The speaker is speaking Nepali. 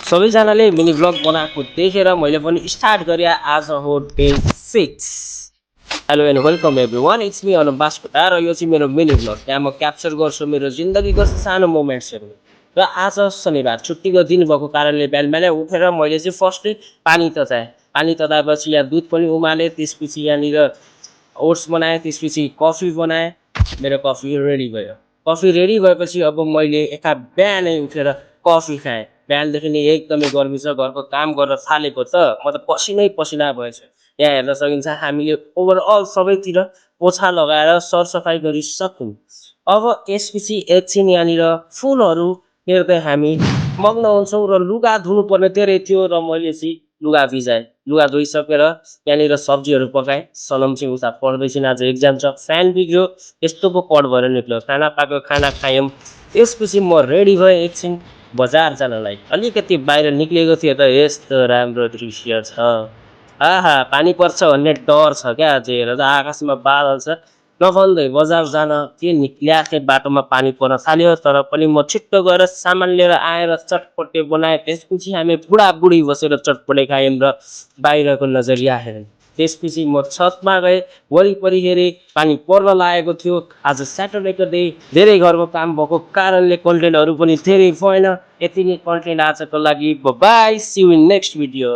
सबैजनाले मिनी भ्लग बनाएको देखेर मैले पनि स्टार्ट गरेँ। आज हो day 6। Hello and welcome everyone, it's me Anup Baskota र यो चाहिँ मेरो मिनी भ्लग। त्यहाँ म क्याप्चर गर्छु मेरो जिन्दगीको सानो मोमेन्ट्सहरू। र आज शनिबार छुट्टीको दिन भएको कारणले बिहान बिहानै उठेर मैले चाहिँ फर्स्टै पानी तताएँ। पानी तताएपछि यहाँ दुध पनि उमालेँ, त्यसपछि यहाँनिर ओट्स बनाएँ, त्यसपछि कफी बनाएँ। मेरो कफी रेडी भयो। कफी रेडी भएपछि अब मैले बिहानै उठेर कफी खाएँ। बिहानदेखि नै एकदमै गर्मी छ, घरको काम गर्न थालेको त म त पसिनै पसिना भएछु। यहाँ हेर्न सकिन्छ हामीले ओभरअल सबैतिर पोछा लगाएर सरसफाइ गरिसक्यौँ। अब यसपछि एकछिन यहाँनिर फुलहरू हेर्दै हामी मग्न हुन्छौँ र लुगा धुनुपर्ने धेरै थियो र मैले चाहिँ लुगा भिजाएँ। लुगा धोइसकेर यहाँनिर सब्जीहरू पकाएँ। सनम चाहिँ उता पढ्दैछन्, आज एक्जाम छ। फ्यान बिग्रियो, यस्तो पो पढ भएर निक्ल्यो। खाना पाक्यो, खाना खायौँ। त्यसपछि म रेडी भएँ एकछिन बजार जानलाई। अलिकति बाहिर निक्लिएको थिएँ त यस्तो राम्रो दृश्य छ। आहा, पानी पर्छ भन्ने डर छ क्या। आज हेर त आकाशमा बादल छ। नभन्दै बजार जान के निक्लिया थिएँ, बाटोमा पानी पर्न थाल्यो। तर पनि म छिट्टो गएर सामान लिएर आएर चटपटे बनाएँ। त्यसपछि हामी बुढाबुढी बसेर चटपटे खायौँ र बाहिरको नजरिया हेऱ्यौँ। त्यसपछि म छतमा गएँ, वरिपरि हेरेँ, पानी पर्न लागेको थियो। आज स्याटरडेको डे, धेरै घरको काम भएको कारणले कन्टेन्टहरू पनि धेरै भएन। यति नै कन्टेन्ट आजको लागि। Bye, see you in next video.